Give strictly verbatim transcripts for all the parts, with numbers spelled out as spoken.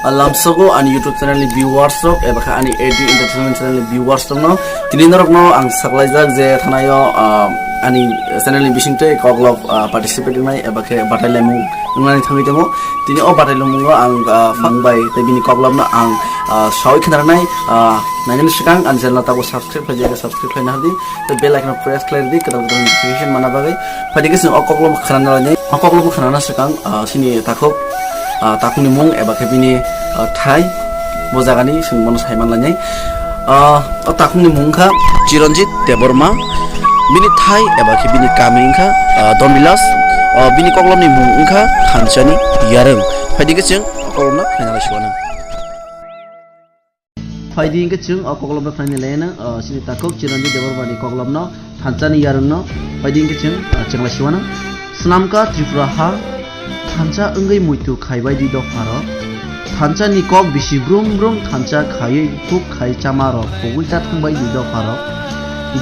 Lamsogo ani YouTube channel ni viewers rok eba khe ani A D Entertainment channel ni viewers rok no tini norok no ang saklaijak je thanayo, ah, ani channel ni bisingtwi koklop, ah, participate wngnai eba khe batai laimung wngnani thangwi tongo. Tini o batai laimung o ang, ah, phang bai tei bini koklop no ang, ah, sawi khna rwnai, ah, nainani swkang ani channel no tabuk subscribe khlai di, subscribe khlaina hadi tei bell icon press khlai di kwtal kwtal notification mana bagwi. Phaidi khe chwng o koklop khna rwnai, o koklop khna rwna swkang, ah, chini takhuk, ah, takhukni mung eba khe bini, ah, thai, bo jagani chwng bono sai man lainai. Ah, o takhukni mung wngkha Chiranjit Debbarma, bini thai eba khe bini kami wngkha, ah, Donbilas, ah, bini koklopni mung wngkha Thanchani Yarwng. Phaidi khe chwng o koklopno khlaina lai siwanang. Phaidi hwnkhe chwng o koklopno khlaina lai anw, ah, chini takhuk Chiranjit Debbarmani koklopno Thanchani Yarwngno phaidi hwnkhe chwng, ah, chwng lai siwanang. Swnamkha Tripura ha, thansa wngwi muitu khaibai di dopharok. Thansa ni kok bisi brum brum thansa khaiwi huk khai chama rok pogwi ta thangbai di dopharok.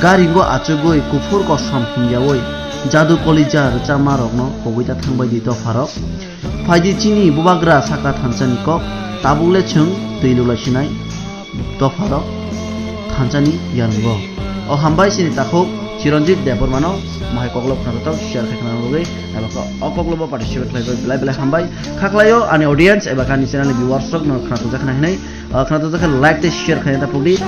Garingo achugwi kuphur kosom himyawi jadu kolija rwchama rokno pogwi ta thangbai di dopharok. Phaidi chini bubagra saka thansa ni kok, tabuk le chwng twi lulai sinai. Dopharok thanchani yarwngo. O hambai chini takhuk Chiranjit Debbarmano mahai koklop khna rwtwk share khai khna rwgwi eba khe o koklobo participate khlai belai belai hambai. Khaklaio ani audience eba khe ani channel ni viewers rok no khna tongjakha hinwi, ah, khna tongjakha like tei share khaina ta pokdi.